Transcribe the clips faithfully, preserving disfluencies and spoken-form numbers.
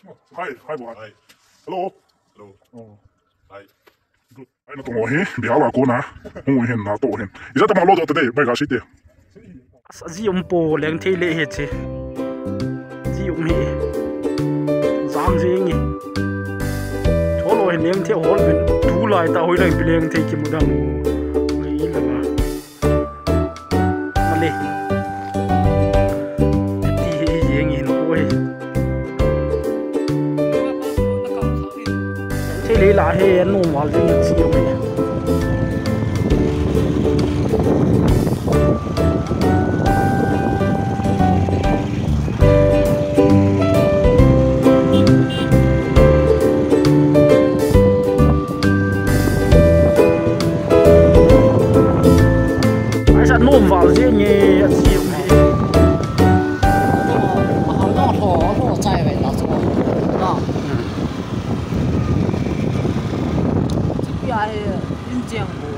Hi, hi, boy. Hi. Hello. Hello. Oh. Hi. Good. Hi, na tong hi, Bihar a kona. Hung hin na to hin. Ija ta ma lo do te, bai ga si te. Asa ji um po leng thei le he che. Ji um he. Jam je ngi. Tholo hin leng thei hol min. Tu lai ta hoi lang pi leng thei ki mu dang. Ngai la la. Male. Ti hi jeng in ko hi. Thei le la he an nom val jeng chi yo me. Ai sa nom val jeng e a chi yo me. Mahal lo lo lo chai ve ta chu. Na. Hmm. Chi pi a he in cheng bo.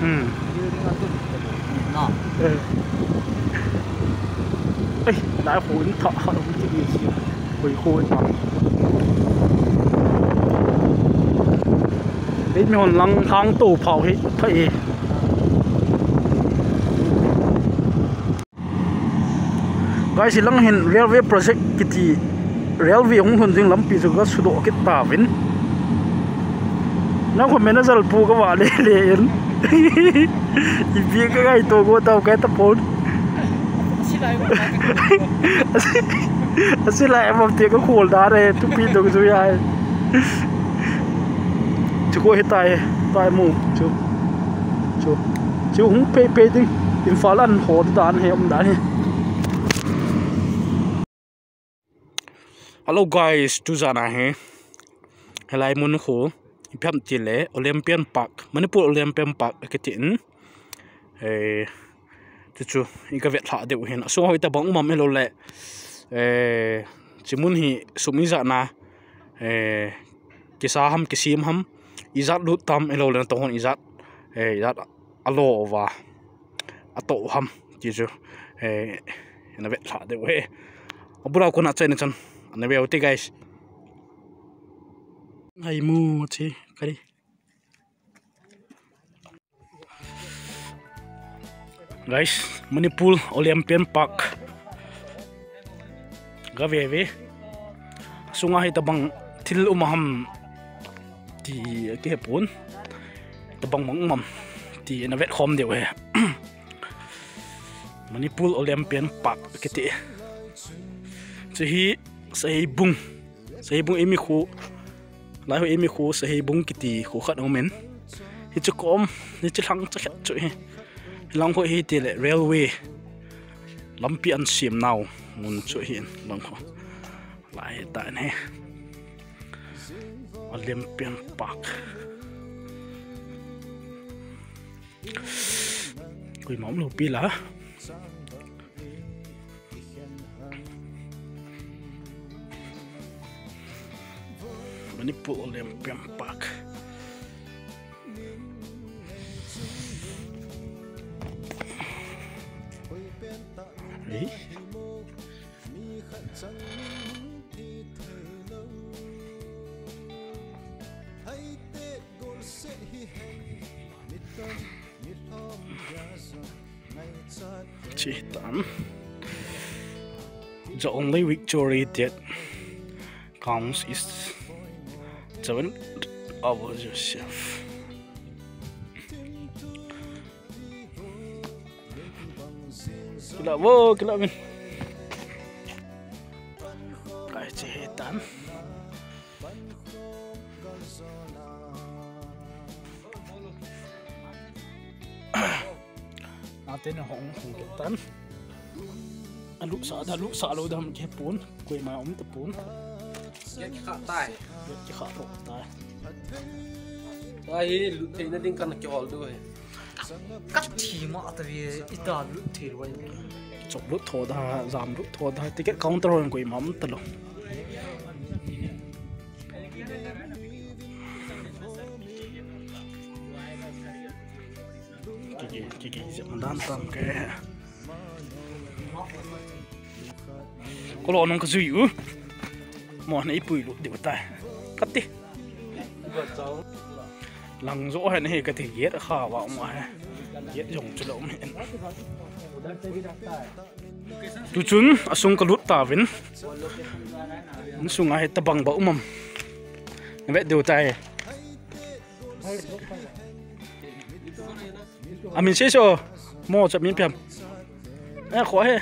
Hmm. Building a tum te bo. Na. Eh. Ei, lai ho in tha ha um ti ni si. Hoi ho in ma. Ei, mi hon lang hang to phao hi pha e. Guys, hilang hin railway project kiti, railway hung lhun ding lampi chu ka sudoh kit tauvin. Nang ko manager pu ka va le le in. Ipi ka ngaito ko tau ka tapon. Asi lai mam te ka khol da re, tupi dong chu ya. Chu ko hitai, tai mu chu. Chu. Chu hung pei pei ding. Imphal an ho dan he um dan he. Hello guys, tu jan a hi. Hilai mun khu, ipi ham ti le, Olympian Park, Manipur Olympian Park, kiti in. Eh, chu chu, i ka vet lha deuh hin. Asunga hoi tabang um am hilou le, eh, chi mun hi sum ijat na, eh, kisa ham, kisem ham, ijat lut tam hilou le, to hon ijat, eh, ijat alo uva. Ato ham, ti chu, eh, na vet lha deuh he. Abura kona chai na chan, na ve u te guys. Ngai mu chi, kari. Guys, Manipur Olympian Park. Ga ve ve. Sunga hi tabang thil um ham ti ke pon. Tabang mang um ham ti na vet khom deuh he. Manipur Olympian Park kiti. Chu hi Saheibung. Saheibung imi khu. Lai ho imi khu Saheibung kiti khu khat um in. Hi chu kom, hi chu lang cha khat chu hi. Lang ho hi ti le railway. Lampi an siam nau mun chu hi lang ho. Lai ta ne. Olympian Park. Koima um lou pi la. Manipur Olympian Park. Ei. Chitan. The only victory that counts is the win over yourself. Kila wo, kila min. Kai chitan. Ate na hong hong tan. Alu sa da, alu sa lo dam ke pun. Koima um ta pun. Gate kikha tai. Gate kikha to tai. Ai, lut theina ding kan kihol diu he. Kat thi ma ta ve ita lut thei lo. Chop lut tho da, jam lut tho da. Ticket counter hon koima um ta lo. Kiki, kiki, jam dan tam ke. Ko lo nong ka jui u. Mo nei pui lut diu tai. Kati. Lang jo hen hi kati, gate kha va ma he. Gate jong chu lo mi. Tuchun asung ka lut tauvin. Insung a hi tabang ba um am. Vet diu tai. Amin sei so. Mo cha min piam. Eh, kho he.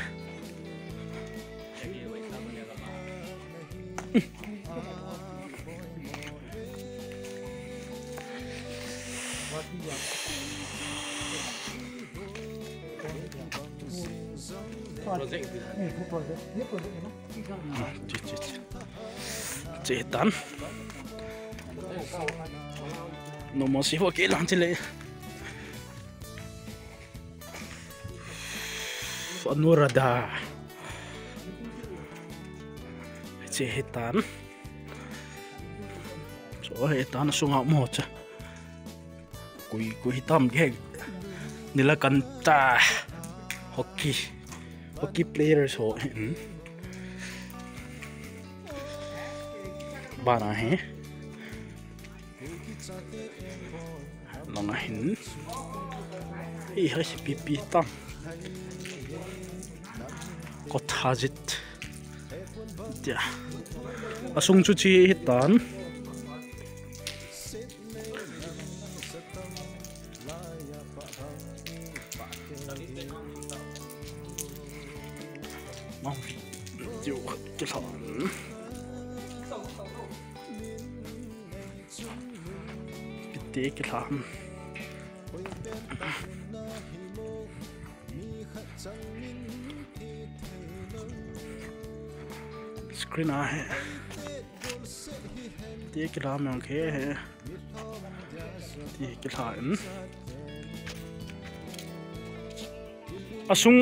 Project. Che, che, che. Che tan. No mo si ho ke lang che le. Anuradha. Che hitan. So hitan sunga mo cha. Koi, koi hitam ke. Nilakanta. Hockey. Hockey players ho. Hmm. Bana he. Langa hin. Hi, hi, pi, pi tam. Kothajit. Tia. Asung chu chi hitan. Mang video khat kilan. Kiti kilan. Screen a he. Ti kilan mang ke he. Ti kilan. Asung.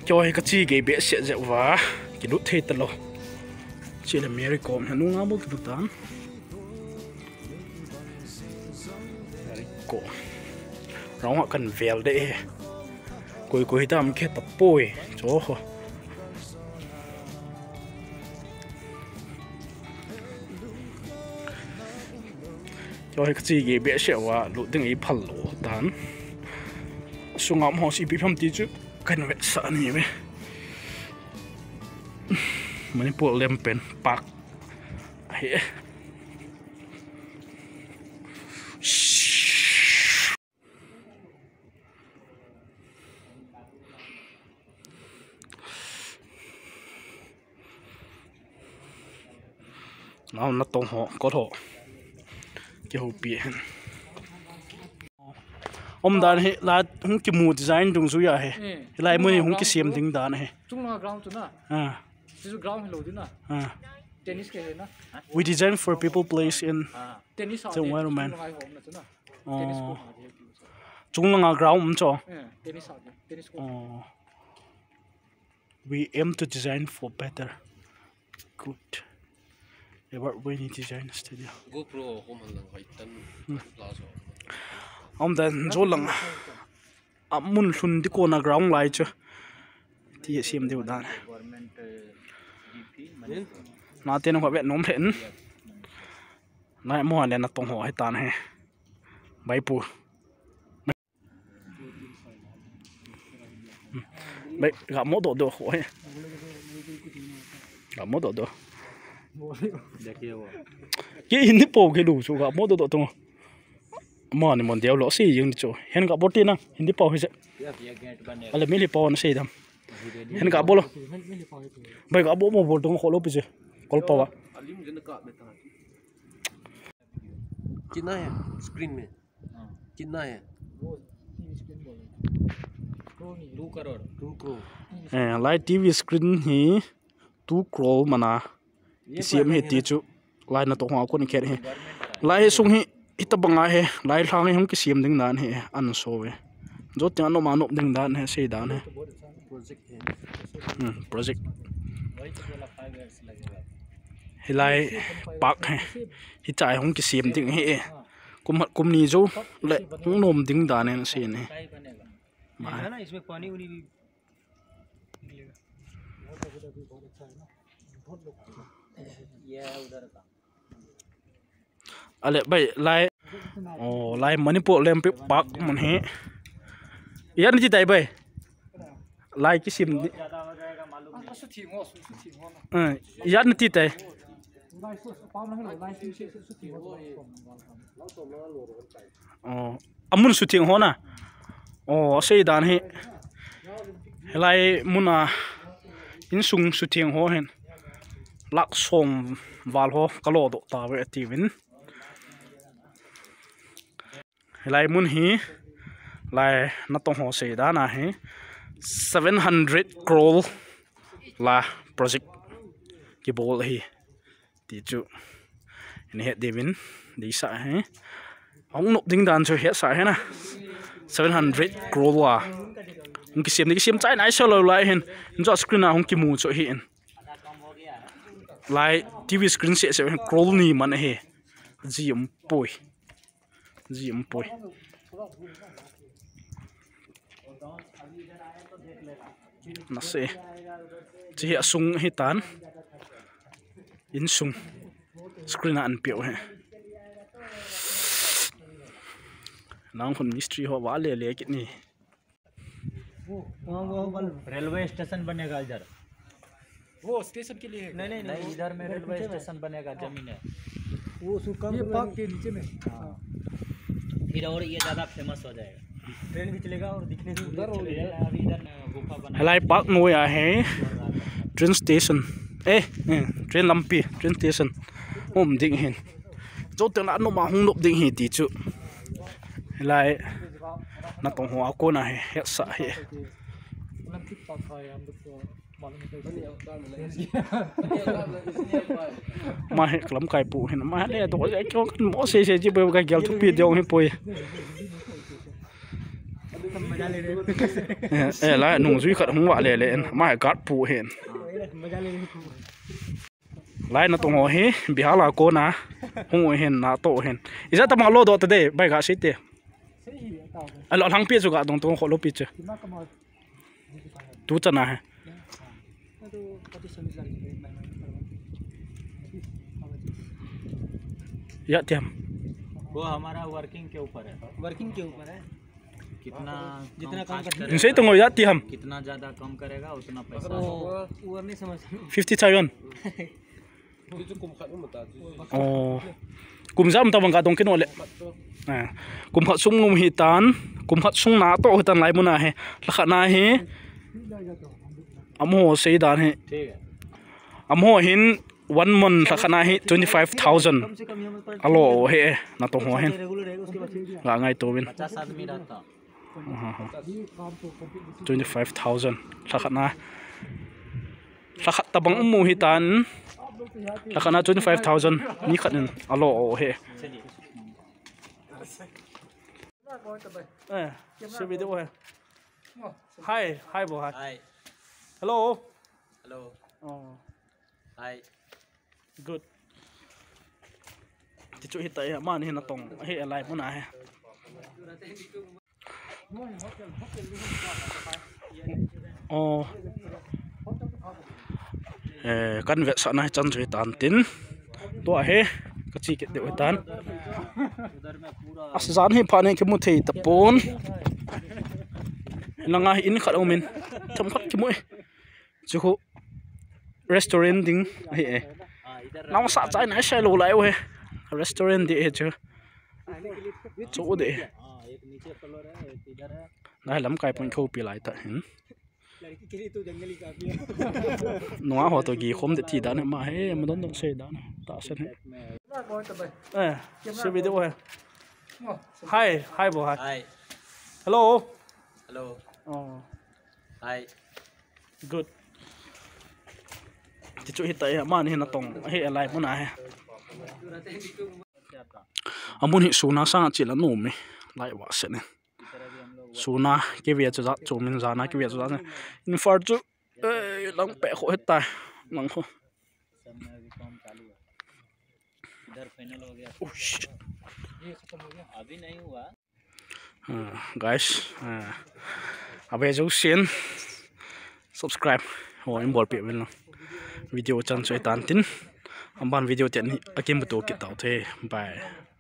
Kyo hi kachi gei behseh jeh uva. Kilut thei talou. Chule Mary Kom hi nunga bou kilut tan. Mary Kom. Rong ha kan vel de he. Koi koi tam ke tapoi. Cho ho. Cho hi kachi gei behseh uva, lut ding ei phal lou tan. Sunga mo si pi pham ti chu kan vetsah ni ve. Manipur lem pen park. Ahi. Nau natong ho, kol ho. Kihoupi hen. Umdan hi, la hung kimu design dungjui ahi. Eh. Hilai mun hi hung kisem ding dan ahi. Chunglanga ground chu na. Ah. Chu ground hilou ding na. Ah. Tennis ke na. We design for people place in. Ah. Tennis the environment. Chunglanga ground um cho. Eh, tennis ha, tennis court. Oh. We aim to design for better. Good. Ever when you design studio. GoPro ko man lang heitan. Hmm. Plaza. Umdan jo lang. Amun lhun di kona ground lai chu. Ti sem diu dan. Government, eh, D P, Manipur. Na te no ka vet nom lhen. Nai mo le natong ho hitan he. Bai pu. Bai, ga mo do do ho he. Ga mo do do. Ke Hindi po ke lu chu ga mo do do to. Mani mon deu lo si jing chu. Hen ga bo ti na Hindi po hi se. Ale mi li po na sei dam. Hen ga bo lo. Bai ga bo mo bol dong ho lo pi se. Kol pa wa. कितना है स्क्रीन में? कितना है? वो TV screen बोल रहे हैं। दो करोड़। दो crore. Eh, lai T V screen hi two crore mana. Kisem hi ti chu lai natong ho kon khet hi. Lai hi sung hi hitabang a hi, lai lhang hi hung kisem ding dan hi an so ve. Jot teng anop ma nop ding dan hi, sei dan hi. Project है। Hmm, project. Hilai park hi. Hichai hung kisem ding hi. Kum, kum ni jo le hung nom ding dan hi sei ni. है ना, इसमें पानी उनी भी निकलेगा। ये उधर का। Ale, bhai, lai. Oh, lai Manipur Olympic Park mun hi. Ijat nati tai, bhai? Lai kisim di. ज्यादा हो जाएगा, मालूम नहीं। Eh, ijat nati tai? Oh, amun sutheng ho na. Oh, asei dan hi. Hilai muna insung sutheng ho hin lakh som val ho kalo doh tauve atiuvin. Hilai mun hi, lai natong ho sei dan ahi, seven hundred crore la project kibol ahi. Ti chu in het diuvin, deisah ahi. Hung nop ding dan chu hetsah ahi na. Seven hundred crore a hung kisem ni, kisem chai nai sa lou lai hin. Chu screen a hung kimu chu ahi in. Lai T V screen seh seh hin crore ni man ahi. Ji um poi. Ji um poi. Nase. Chi hi asung hi tan. Insung. Screen a an piu hi. Nang khun mistri ho va le le kit ni. वो, वो, वो, वो। Railway station बनेगा इधर। वो स्टेशन के लिए है? नहीं, नहीं, नहीं, नहीं, वो इधर में वो रेलवे पीछे में। स्टेशन बनेगा, हाँ। जमीन है। वो उसको कम ये करो। पार्क के नीचे में। हाँ। फिर और ये ज्यादा फेमस हो जाएगा। ट्रेन भी चलेगा और दिखने में भी उधर अच्छा हो लगेगा। गया। अभी इधर गुफा बना है। Hilai park noi ahi. Train station. Eh, eh, train lampi, train station. Um ding hin. Jou teng la nop a hung nop ding hi ti chu. Hilai natong ho a kona hi, hetsah hi. Ama hi kalamkai pu hin, ama hi le to, kei kan mo sei sei chi poi, ka gel thupi ding hi poi. Eh, eh, lai nungjui khat hung vah le le in, ama hi guard pu hin. Lai natong ho hi, Bihar a kona hung u hin, natoh u hin. Ijat tobang lo doh ta ding, bhai ga sei te. Alo lhangpi chu ga dong tong kho lou pi chu. Tu chana hi. या थे हम। वो हमारा वर्किंग के ऊपर है। वर्किंग के ऊपर है। कितना जितना कम काम कास्ट करते करेगा, हैं। इनसे तो हो जाती हम। कितना ज्यादा काम करेगा, उतना पैसा। वो, वो नहीं समझ। Fifty thousand. Oh. Kum ijat um tabang ka dong kit u le. Ah. Kum khat sung um hi tan. Kum khat sung natoh hi tan lai mun ahi. Lhakhat na hi. Amaho sei dan hi. Amaho hin one month lhakhat na hi twenty five thousand. Alo he natong ho hin. Ga ngaito uvin. पचास आदमी रहता। Twenty five thousand. Lhakhat na. Lhakhat tabang um u hi tan. Lhakhat na twenty five thousand. Ni khat in alo he. Eh, se video hai. Hi, hi bo, hi. Hi. Hello. Hello. Oh. Hi. Good. Ti chu hi ta ya, man hi natong. Hi, alai mun ahi. Oh. Eh, kan vetsahna hi chan chu hi tan tin. Tua hi, ka chi kit deu hi tan. Ajan hi pha ne kimu thei tapon. Langa hi in khat um in. Themkhat kimu e. Chu khu restaurant ding ahi e. Nang sa chai nai sai lou lai u he. Restaurant ding ahi chu. Chu ding ahi. Nai lamkai pon khopi lai ta hin. Nunga ho to gi khom ding ti dan ma he, ma don don sei dan ta sen he. Eh, se video he. Hi, hi bo, hi. Hi. Hello. Hello. Oh. Hi. Good. Ti chu hi ta ya, man hi natong. Hi alai mun ahi. Amun hi suna sanga chil a nom e. Lai va se ne. Suna kive chu jat chu min jana kive chu jat ne. In far chu, eh, lang pe kho hi ta. Lang kho. Oh, shit. अभी नहीं हुआ। Ah, guys, ah, abe jo sin subscribe Ho, in bolpeh uvin lang. Video chan chu itan tin. Aban video ten hi akimuto kit tau te. Bye.